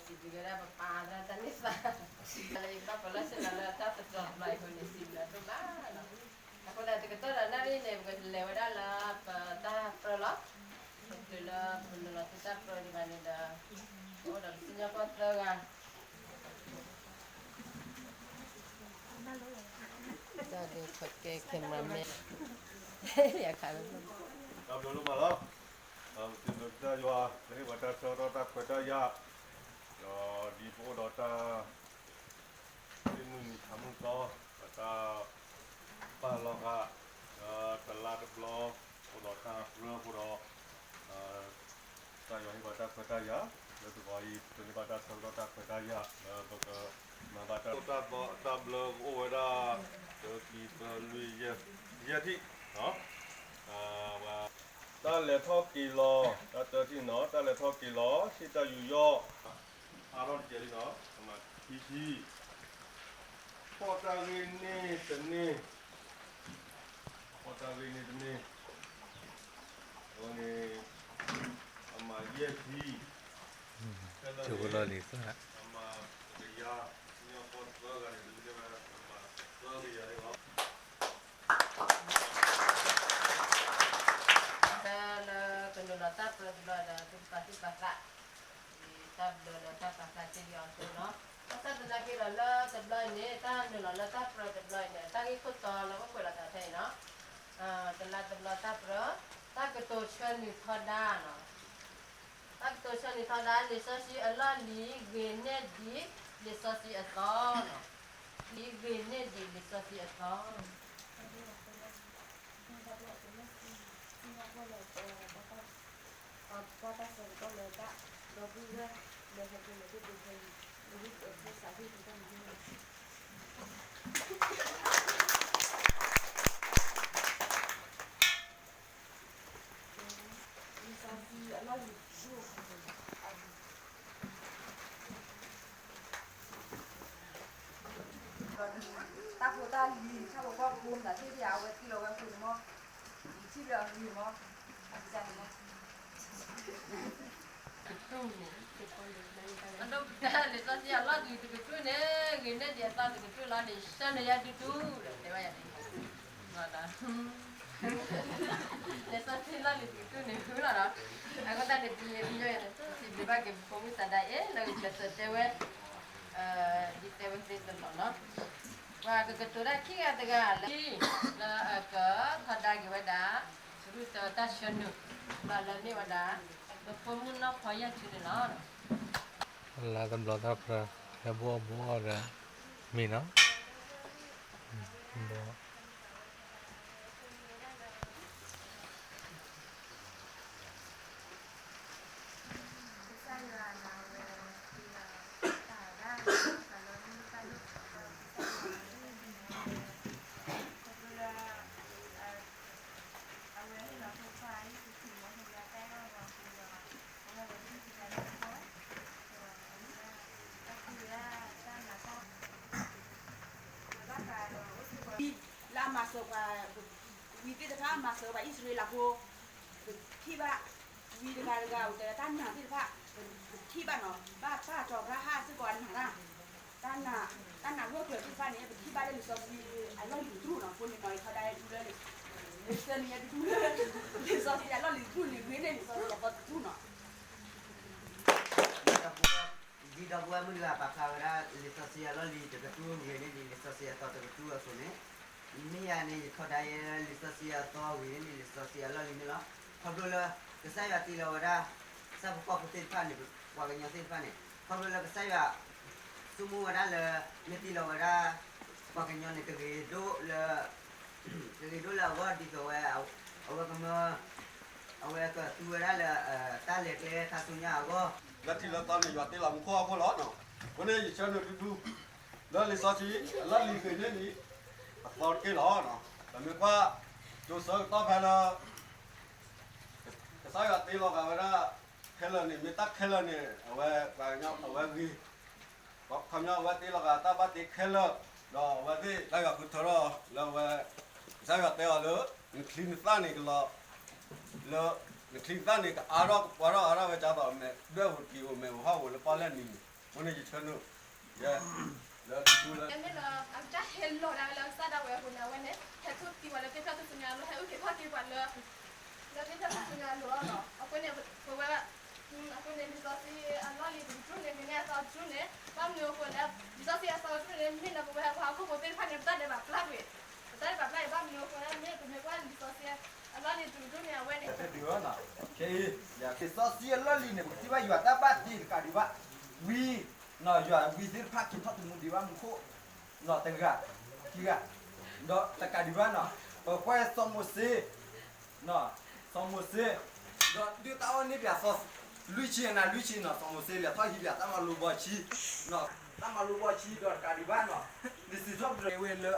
စံးဘျုးက့ၤဒၣ်ပပၢ်လၢတၢ်န့ၢ်သါ, လၢယဘၣ်ပလီၢ်ဆ့ၣ်နီၤလၢတၢ်သတြီၤတဘျီအံၤအဃိန့ၣ် စံးဘျုးဒိၣ်မးလီၤ. အဃိဒီးတကတီၢ်ဒီးနၣ်ရံၣ်န့ၣ် ပကလဲၤဝဲဒၣ်လၢပတၢ်ပြၢလီၤ. ပတုၤလၢပနုာ်လီၤသုတၢ်ပြၢဒံးဘၣ်န့ၣ်ဒီး ပအိၣ်ဒီးပစံၣ်ညီၣ်ကွီၢ်သၢဂၤ တၢ်ဒုးခီကဲ cameraman ယခါလၢ တၢ်ဘျုးဒိၣ်မးလီၤ. ပစံးဘျုးကစၢ်ယွၤ လၢဟ့ၣ်ပှၤတၢ်ဆၢကတီၢ်တၢ်ခွဲးတၢ်ယာ်, ဒီးဒ်ပအိၣ်ဒီးတၢ် သ့ၣ်မုၢ်နံၤထးမုၢ်သီ ဒီးတၢ်ပာ်လီၤဃာ် ဒီးတလါတဘျီ အိၣ်ဒီးတၢ်ပြၢအဃိဒီး ကစၢ်ယွၤဟ့ၣ်ပှၤတၢ်ခွဲးတၢ်ယာ် လၢသဝီအံၤ ပကဟ့ၣ်ဘၣ်တၢ်ဆၢကတီၢ်တၢ်ခွဲးတၢ်ယာ် လၢပကမၤဘၣ်တၢ် တၢ်ဘျၢကအိၣ်ဝဲဒၣ် တၢ ခံ သၢ လွံၢ် ယဲၢ် ယဲၢ်ထံၣ် တၢ်လဲၤထီၣ်က့ၤလီၤ တၢ်တထံၣ်နီၤ တၢ်လဲၤထီၣ်က့ၤလီၤ ဟ့ၣ်တၢ်ယူးယီၣ် အါထီၣ်တကဲးလံနီၤ အမၤခံဆံ ဖီၣ်တၢ်ဂ့ၢ်န့ၢ်တန့ၢ် ဖီၣ်တၢ်ဂ့ၢ်န့ၢ်တန့ၢ် အဝဲန့ၣ် အမၤယဲၢ်ဆံ ခဲလၢာ်န့ၣ် အမၤတကယၤ ကညီဖိသၢဂၤန့ၣ် ဒ်န့ၣ်ဝဲအမၤသၢကယၤန့ၣ်လီၤ. ဖဲလၢကနုာ်လီၤတၢ်ပြၢတဘျီဒီး သုပာ်သူၣ်ပာ်သး တၢ်ဘျၢဒီးတၢ်ပာ်သးတ့ၢ်လံအီၤအသိးနီၤ. ဘၣ်ဆၣ်သနာ်က့ဒီး လၢတဘျီအံၤန့ၣ် တၢ်နုာ်လီၤလၢတၢ်ပြၢတဘျီအံၤန့ၣ် တၢ်ဂ့ၢ်ခိၣ်တီလၢအိၣ်ကွဲးလီၤသးဖဲအံၤနီၤ တလါတဘျီတၢ်ပြၢ တၢ်ကတိၤဆၢနုာ်ထီဒါနီၤ. တၢ်ကတိၤဆၢနုာ်ထီဒါ လံာ်စီဆှံအလီၢ်လံၤဂ့ၤန့ၢ်ဒံးလံာ်စီဆှံအသီနီၤ. လံၤဂ့ၤန့ၢ်ဒံးလံာ်စီဆှံအသီ တၢ်ဖိတၢ်လံၤ ဆၣ်ဖိကီၢ်ဖိ မတၤသ့ၣ်တဖၣ် အဝဲသ့ၣ်လီၤဝဲအဃိန့ၣ်မး ယထံၣ်လၢအဂ့ၤမး အကစၢ်န့ၣ်မး ကတိၢ်န့ၣ် လံာ်စီဆှံအလီၢ်လံၤတကတိၢ်န့ၣ် ဂ့ၤန့ၢ်ဒံးအသီတကတိၢ်လီၤန့ၣ် ဆၢနုာ်ယၤဒူဒူ တဲဝဲယၤန့ၣ် လံာ်စီဆှံလီၢ်လံၤတကတိၢ်န့ၣ် ဃုလီၤနီၤ. အဃိသတးန့ၣ် ပယဲပယီၤန့ၣ် စံးဘျုးဘၣ်က့ၤပဖိမုၣ်သဒါအ့ၣ် လၢကကျဲးစၢးတဲဝဲ ဒ်တဲဝဲသ့တလီၤနီၤ. ပှၤကကတိၤတၢ်ခံဂၤတဂၤလၢ လၢအကထီဒါက့ၤဝဲဒၣ် ကရူၢ်တၢတၢ်ဆၢနုာ် ဘၣ်လၢမ့ၢ်ဝဲဒၣ် ပဖိမုၣ်နီၢ်ဖီယဲၢ်ထူန့ၣ်လီၤ. လါတဘျီတၢ်ပြၢ ဟဲဘိၣ်အီၣ်ဘိၣ်အီၣ်ဒီး မ့ၢ်နီၤ ဘိၣ် လၢအမၤစၢၤပှၤ ဝံၤသ့ၣ်တဖၣ် မၤစၢၤပှၤအံၣ်စရ့လးဖိ ပထံၣ်ဘၣ် ဝံၤတဂၤတဂၤအိၣ်တၢ်တၢ်နာ်သ့ၣ်တဖၣ် ပထံၣ်ဘၣ်နီၤ ဘၣ်တၢ်တီၤရၣ်ဟၣ်စ့ၢ်ကီးအနာ်တၢ် တၢ်နာ် တၢ်နာ်ဂၢၢ်ကျၢၤသ့ၣ်တဖၣ်န့ၣ် ပထံၣ်ဘၣ်လၢလံာ်စီဆှံအလီၢ်လံၤတကတြူၢ်နီၤ အဃိန့ၣ်နီၤ ယထီဒါဒူလၢ လံာ်စီဆှံအလီၢ်လံၤတကတြူၢ်န့ၣ် ဂ့ၤန့ၢ်လံာ်စီဆှံအသီတကတြူၢ်နီၤ ဒ်ဒီပုၢ်ဝဲၢ်မုၣ်တဂၤပာ်ဖျါဝဲဒၣ် လံာ်စီဆှံအလီၢ်လံၤတကတြူၢ်ဂ့ၤန့ၢ်ဒံးလံာ်စီဆှံအသီတကတြူၢ်အသိးန့ၣ်, မ့ၢ်ယၤန့ၣ် ယထီဒါယဲလံာ်စီဆှံအသီဂ့ၤန့ၢ်ဒံးလံာ်စီဆှံအလီၢ်လံၤန့ၣ်လီၤ. ခီဖျိလၢ ကစၢ်ယွၤတ့လီၤဝဲဒၣ် ဆၣ်ဖိကီၢ်ဖိသ့ၣ်တဖၣ်န့ၣ် ပှၤကညီသ့ၣ်တဖၣ်န့ၣ် ခီဖျိလၢကစၢ်ယွၤ ဆိကမိၣ်ဝဲဒၣ်လၢ မ့ၢ်တ့လီၤဝဲဒၣ် ပှၤကညီန့ၣ် ကဂ့ၤဒိၣ်လၢ ကဂ့ၤဒိၣ်လၢအဂီၢ်ဒ်သိးဝဲ အဝဲကမၢ အဝဲကသူဝဲဒၣ်လၢ တၢ်လဲၤကျဲခါဆူညါအဂီၢ်, လၢထံးလၢသီန့ၣ် ယွၤတ့လီၤမူခိၣ်ဟီၣ်ခိၣ်လီၤ. အဃိန့ၣ် ယဆၢနုာ်ဒူဒူ လၢလံာ်စီဆှံ အလီၢ်လံၤဂ့ၤန့ၢ်ဒံး အသီတက့ၢ်လီၤ. ပမ့ၢ်ကွၢ် ကၠိဆၢကတီၢ်ဖဲလၢ ကစၢ်ယွၤတ့လီၤဂာ်ဝဲဒၣ် ခဲလၢာ်န့ၣ် မ့ၢ်တၢ်ခဲလၢာ်န့ၣ် အဝဲ ပှၤကညီ အဝဲဂ့ၤ ခီပညီ အဝဲတ့လီၤဂာ်တၢ်ဘၣ်တ့ခဲလၢာ်, ဒီးအဝဲသ့ၣ် ကစၢ်ယွၤဃုထၢထီၣ်လၢအဝဲ ကစၢ်ယွၤတဲအီၤလၢ နချံနသၣ်န့ၣ်ကလီၤ လၢ နချံနသၣ်န့ၣ် ကအါထီၣ်ကပှဲၤထီၣ်အါထီၣ်ဝဲ ကၢ်သိးမဲာ်ဒွဲၣ်ဟူးတက့ၢ် အိၣ်မဲာ်အိၣ်ဟီၣ်အိၣ်လၢပီၣ်လဲၣ်နံၤန့ၣ်, အဃိန့ၣ်ယဆၢနုာ် ယဲ လၢဒူလၢ မ့ၢ်လၢအကစၢ်ဟဲလီၤဒၣ်ဝဲလၢကစၢ်ဒၣ်ဝဲအဃိန့ၣ် အဝဲန့ၣ် ဟဲထူၣ်သံဝဲလၢသ့ၣ်ဖျၢၣ်ထူၣ်စုညါအလိၤ ဟဲအုၣ်က့ၤခီၣ်က့ၤပှၤလၢ လၢသ့ၣ်ဖျၢၣ်ထူၣ်စုညါအလိၤလီၤ. အဃိန့ၣ် ပဝဲ အဃိန့ၣ် လံာ်စီဆှံအလီၢ်လံၤတကတြူၢ်န့ၣ် ဂ့ၤန့ၢ်အသီတကတြူၢ်န့ၣ် ဘၣ်မနုၤအဃိလဲၣ် လံာ်စီဆှံအသီတကတြူၢ်န့ၣ် မ့ၢ်လၢပဝဲပှၤဟီၣ်ခိၣ်ဖိသ့ၣ်တဖၣ်န့ၣ် ပတၢ်ဒဲးဘးပျၢ်ကွံာ် ပတၢ်ဒဲးဘးပျၢ်အံၤ ဘၣ်မနုၤအဃိလဲၣ် မ့ၢ်ပမ့ၢ်ကွၢ်လံာ်စီဆှံအလီၢ်လံၤတကတြူၢ်န့ၣ် အဝဲန့ၣ် လံာ်စီဆှံအလီၢ်လံၤန့ၣ် ပကထံၣ်ဘၣ်ယွၤတၢ်ဘၣ်တ့တကးဒံးဘၣ် ဝံ ယွၤဝံသ့ၣ်တဖၣ်က့ၤထီၣ်သမူဒံးဘၣ်မူခိၣ် နီၢ်တဂၤ ခံဂၤ ဒီးတကးဒံးဘၣ်နီၢ် ပကွၢ်စီၤမိၤၡ့ စီၤမိၤၡ့ ဒီးဒုးတၢ်အီၣ်န့ၢ်ပၠးစီၤ လွံၢ်ဆံနၤလွံၢ်ဆံနီၢ် စီၤမိၤၡ့လဲၤထီၣ်ဟံးပၠးတၢ်မၤလိဘီဆံ တၢ်မၤလိဘီဆံဒီးတကးဒံးဘၣ်နီၢ် လံာ်စံးထီၣ်ပတြၢၤဝဲလၢ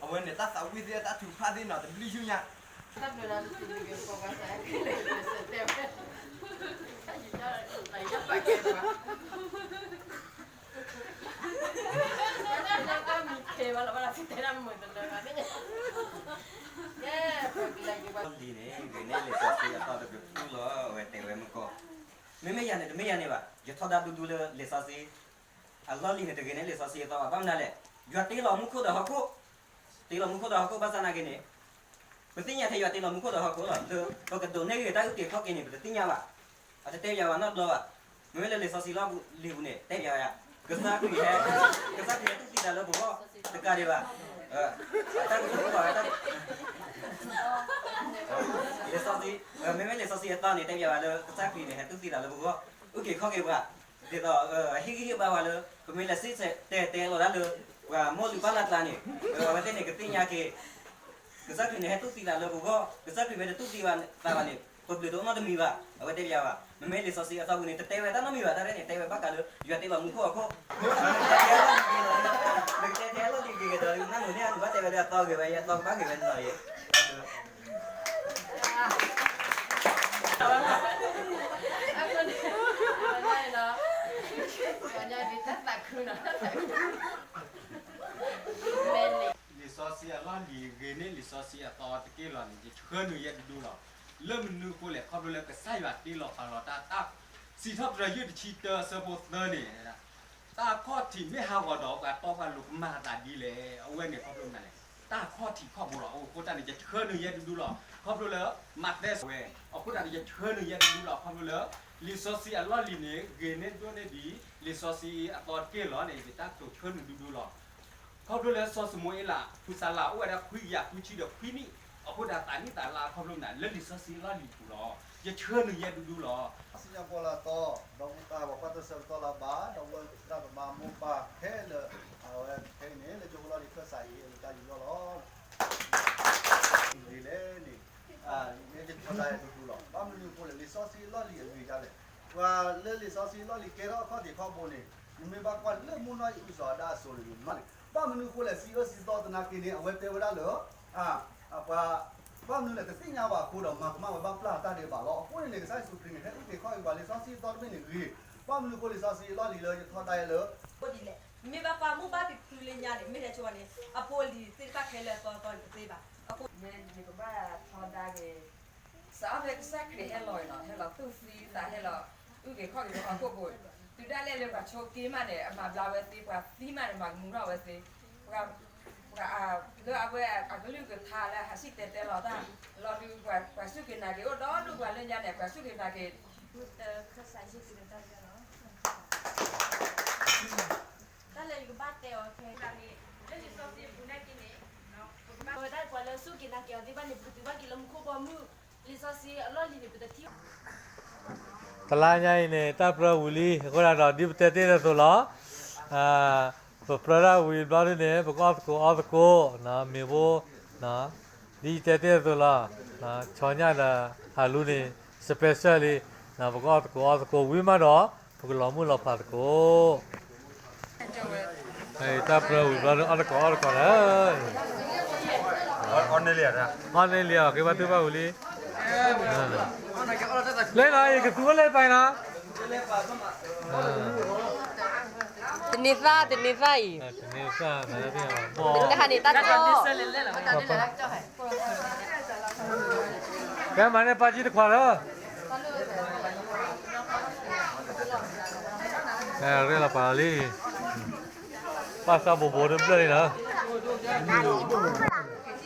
အဝဲန့ၣ်တၢ်သးဝံၣ်သ့ၣ်တၢ်ထုကဖၣ်သ့ၣ်နီၢ် တဘျုးယုၢ်ညါ တၢ်ဘျုးလီၤ တဘျုးက့ၤ ပှၤဘၣ်သးက့ၤလၢကစၢၢ်တဲဝဲ တၢ်ယံၤတၢ်ယံၤပာ်ကဲပှၤ လၢတၢ်မံၤခဲဘၣ်လီၤဘၣ်လီၤ ဖံတဲတၢ်မုာ်တလၢဘၣ်သ့ၣ်ညါ လီၢ်လံၤန့ၣ် ဂ့ၤန့ၢ်လံာ်စီဆှံအသီတကတြူၢ်လီၤ အဝဲတဲဝဲမုၢ်ကီၢ် မ့မ့ၢ်ယၤန့ၣ် တမ့ၢ်ယၤန့ၣ်ဘၣ် ယထီဒါဒူဒူလၢလံာ်စီဆှံ အလီၢ်လံၤန့ၣ် တဂ့ၤန့ၢ်လံာ်စီဆှံအသီဘၣ် ဘၣ်မနုၤလဲၣ် ယွၤတ့လီၤမူခိၣ်ဒီးဟီၣ်ခိၣ် တ့လီၤမူခိၣ်ဒီးဟီၣ်ခိၣ်ဘၣ်ဆၣ်နာ်က့န့ၣ် ပသ့ၣ်ညါထဲယွၤတ့လီၤမူခိၣ်ဒီးဟီၣ်ခိၣ်လီၤ လၢပကဒိးန့ၢ်ဂ့ၤတၢ်အုၣ်က့ၤခီၣ်က့ၤန့ၣ် ပတသ့ၣ်ညါဘၣ် အတတဲပၠးဘၣ်နီတဘျီဘၣ် မ့မ့ၢ်လၢလံာ်စီဆှံလီၢ်လံၤပူၤန့ၣ် တဲပၠးဝဲ ကစၢ်ခရံာ်ဟဲ ကစၢ်ခရံာ်ဟဲတူၢ်သံသးလၢပဂီၢ် တကးဒံးဘၣ် တၢ်ကတိၤဘၣ်ဝဲတၢ် လံာ်စီဆှံ မ့မ့ၢ်လံာ်စီဆှံအသီန့ၣ် တဲပၠးဝဲလၢကစၢ်ခရံာ်န့ၣ် ဟဲတူၢ်သံသးလၢပဂီၢ် အုၣ်က့ၤခီၣ်က့ၤပှၤ ဒ်သိး ဟ့ၣ်ဂံၢ်ဟ့ၣ်ဘါဝဲလၢ ပမ့ၢ်လဲၤစံၣ်တဲၤတဲလီၤတၢ်လၢ ပှၤမိၢ်လုၢ်ပၢ်လၢ်ကျါန့ၣ် အဝဲသ့ၣ်န့ၣ် ကသ့ၣ်ညါက့ၤ ကစၢ်ခရံာ်န့ၣ် ဟဲတူၢ်သံသးလၢပဂီၢ် ကစၢ်ခရံာ်မ့ၢ်တတူၢ်သံသးဘၣ်န့ၣ် ပဘျုးတအိၣ်နီတမံၤဘၣ် အဝဲတဲပၠးဘၣ် မ့မ့ၢ်လံာ်စီဆှံအသီပူၤန့ၣ် တတဲဝဲတၢ်နီတမံၤဘၣ် တၢ်ရဲၣ်န့ၣ် တဲဝဲဘၣ်ဃးလၢ ယွၤတ့လီၤမူခိၣ်အခိၣ် နကတဲထဲအလီၢ်လံၤဂ့ၤဒီး နၢ်မုာ်န့ၢ်အနုာ်ဘၣ်တဲဝဲလၢအသီဂ့ၤဝဲ ယသီကဘၣ်ဂ့ၤဝဲနီၤယဲ လံာ်စီဆှံအလီၢ်လံၤဂ့ၤန့ၢ်လံာ်စီဆှံအသီတက့ၢ်လီၤန့ၣ် ယဆှၢနုာ်ယဲၢ်ဒူဒူလီၤ. လၢမနုၤအဃိလဲၣ် ခီဖျိလၢကစၢ်ယွၤတ့လီၤပာ်လီၤတၢ် တၢ်စံးထီၣ်ပတြၢၤယုၢ်တဆံတၢအဆၢဖိသၢန့ၣ် တၢ်ခီၣ်ထံးမ့ၢ်ဟးဂီၤဒီး ပှၤတီပှၤလိၤကမၤအသးဒ်လဲၣ်. အဝဲန့ၣ်ခီဖျိမနုၤလဲၣ် တၢ်ခီၣ်ထံးခီၣ်ဘိလီၤ. အဃိသတးန့ၣ် ယဆှၢနုာ်ယဲၢ်ဒူဒူလီၤ. ခီဖျိလၢမးသဲစံးဝဲ အဃိသတးန့ၣ် ယဆှၢနုာ်ယဲၢ်ဒူဒူလီၤ. ခီဖျိလၢ လံာ်စီဆှံအလီၢ်လံၤန့ၣ် ဂ့ၤန့ၢ်ဒိၣ်န့ၢ်ဒံး လံာ်စီဆှံအသီတက့ၢ်လီၤန့ၣ် ယတၢ်ကတိၤဆှၢနုာ်ဒူဒူလီၤ. ခီဖျိလၢစီၤၡမူၤအ့လး ဖုစလၤအိၣ်ဝဲဒၣ်ခွံကယၤဃုဆံဒီးခွံနံၣ် အဃိဒၣ်သးနံၣ်သးလါခီဖျိမနုၤ လၢလံာ်စီဆှံအလီၢ်လံၤပူၤလီၤ. ယဆှၢနုာ်ယဲၢ်ဒူဒူလီၤ. စံၣ်ညီၣ်ကွီၢ်လၢအသီ ဒီးမူတၢ်ပှၤကွၢ်တၢ်ဆၢကတီၢ်လၢအဘၣ် ဒီးဝဲၢ်သရၣ်သမါမိၢ်ပၢ်ခဲလၢာ် အဝဲခဲအံၤန့ၣ် လၢကၠိဖိလီၢ်လံၤခၢၣ်စးအံၤ အလီၤတၢ်ယူးယီၣ်လီၤ. ဒ်လဲၣ်န့ၣ် ယထီဒါယဲၢ်ဒူဒူလီၤ. ဘၣ်မနုၤအဃိလဲၣ် လံာ်စီဆှံအလီၢ်လံၤအဂ့ၤဒ်လဲၣ်. ပှၤလၢလံာ်စီဆှံအလီၢ်လံၤကဲထီၣ်အခီၣ်ထံးခီၣ်ဘိန့ၣ် နမ့ၢ်ဘၣ်ကွၢ်လၢမုၢ်နီၢ်အံၤအုၣ်စီၤအၤဒၣ်အစိၤန့ၣ် မ့ၢ်လီၤ. ဘၣ်မနုၤအဃိလဲၣ် စံးအၢစံးသီသနာ်က့န့ၣ် အဝဲတဲဝဲဒၣ်လၢ ပှၤ ဘၣ်မနုၤလဲၣ် တသ့ၣ်ညါဘၣ်အဃိဒီး မၤကမၣ်ဝဲဘၣ်ပျၢ်တၢ်ဒဲးဘးလီၤ. အဃိန့ၣ်န့ၣ် ကစၢ်ယ့ၣ်ၡူးခရံာ်န့ၣ် ဟဲအုၣ်က့ၤခီၣ်က့ၤပှၤ လံာ်စီဆှံအသီတဘ့ၣ်န့ၣ်ဂ့ၤ, ဘၣ်မနုၤအဃိလံာ်စီဆှံအလီၢ်လံၤလၢယထီဒါယဲၢ်လၢ ဒ်လဲၣ် မ့ၢ်ဘၣ်ကွၢ်မုၢ်ဘၣ်ဖံးဖုလၢညါန့ၣ် မ့ၢ်ဟဲဆိဝဲန့ၣ် အဖိအလံၤသ့ၣ်တဖၣ်ခဲလၢာ်အသီအသီန့ၣ်တသ့ဘၣ်. အဃိန့ၣ် ယကဘၣ်ထီဒါက့ၤ စးထီၣ်ဖဲကစၢ်ခရံာ်ဟဲလီၤအံၤနီၤ ဟဲလီၤသူၣ်သံသး ဟဲလီၤအုၣ်က့ၤခီၣ်က့ၤပှၤဟီၣ်ခိၣ်ဖိ, တုၤဒၣ်လဲာ်လၢပှၤဆိးက့မးန့ၣ် အမၤဘျါဝဲသ့, ပှၤသံမးန့ၣ် မၤကမူထီၣ်ဝဲသ့, ပှၤ လၢအဝဲအကလုၢ်ကထါလၢအဟးစံၣ်တဲၤတဲလီၤတၢ် လီၤဒုး ပှၤစူၢ်က့ၤနာ်က့ၤအိၣ်ဒီဒူၣ်ပှၤလၢညါန့ၣ် ပှၤစူၢ်က့ၤနာ်က့ၤ တၢ်ခၢၣ်စးယ့ၢ်က့ၤလၢတၢ်ယဲၢ်လီၤ. တၢ်လၢယကဘၣ်တဲအီၤခဲအံၤန့ၣ် လၢလံာ်စီဆှံပူၤနာ်က့န့ၣ် ပကဘၣ်ဝဲဒၣ်ပှၤလၢစူၢ်က့ၤနာ်က့ၤအီၤသ့ၣ်တဖၣ်န့ၣ် ပကတုၤဘၣ်က့ၤလၢမူခိၣ်ဘီမုၢ် လံာ်စီဆှံအလီၢ်လံၤန့ၣ် ပတထံၣ် တလါညါအံၤန့ၣ် တၢ်ပြၢဝံၤလံ အဃိသတးဒီး ဒ်ပတဲတ့ၢ်အသိးလီၤ. ပပြၢတၢ်ဝံၤဘျီဒ်န့ၣ် ပကအီၣ်သကိးအီသကိး မ့ၢ်ဘိ ဒ်ယတဲတ့ၢ်အသိးလီၤ. ဆီညၣ်ဒီးဟးလူန့ၣ် special လံ, ပကအီၣ်သကိးအီသကိးဝံၤမးဒီး ပကလီၤမုၢ်လီၤဖးသကိး တၢ်ပြၢဝံၤဘျီဒ်အီၣ်သကိးအီသကိးလၢ အီၣ်န့ၢ်လံအီၤ ဃ့ဘါထုကဖၣ်ဝံၤလံ. လဲၤလီၤ ယကသူဝဲလၢပၢ်နီၤ တန့ၤသၣ် တန့ၤသၣ်အံၤ တန့ၤသၣ် တဟးန့ၣ်တၢ်ကီ ကဲမၤန့ၢ်ပၢ်ကံၢ်တခွးလၢ တ ရဲၣ်လီၤပာ်လီၤလံ, ပၢ်သးဘိးဘိးတဘျၢၣ်လံနီၤ, တၢ်န့ၣ်အိၣ်ဖျါ,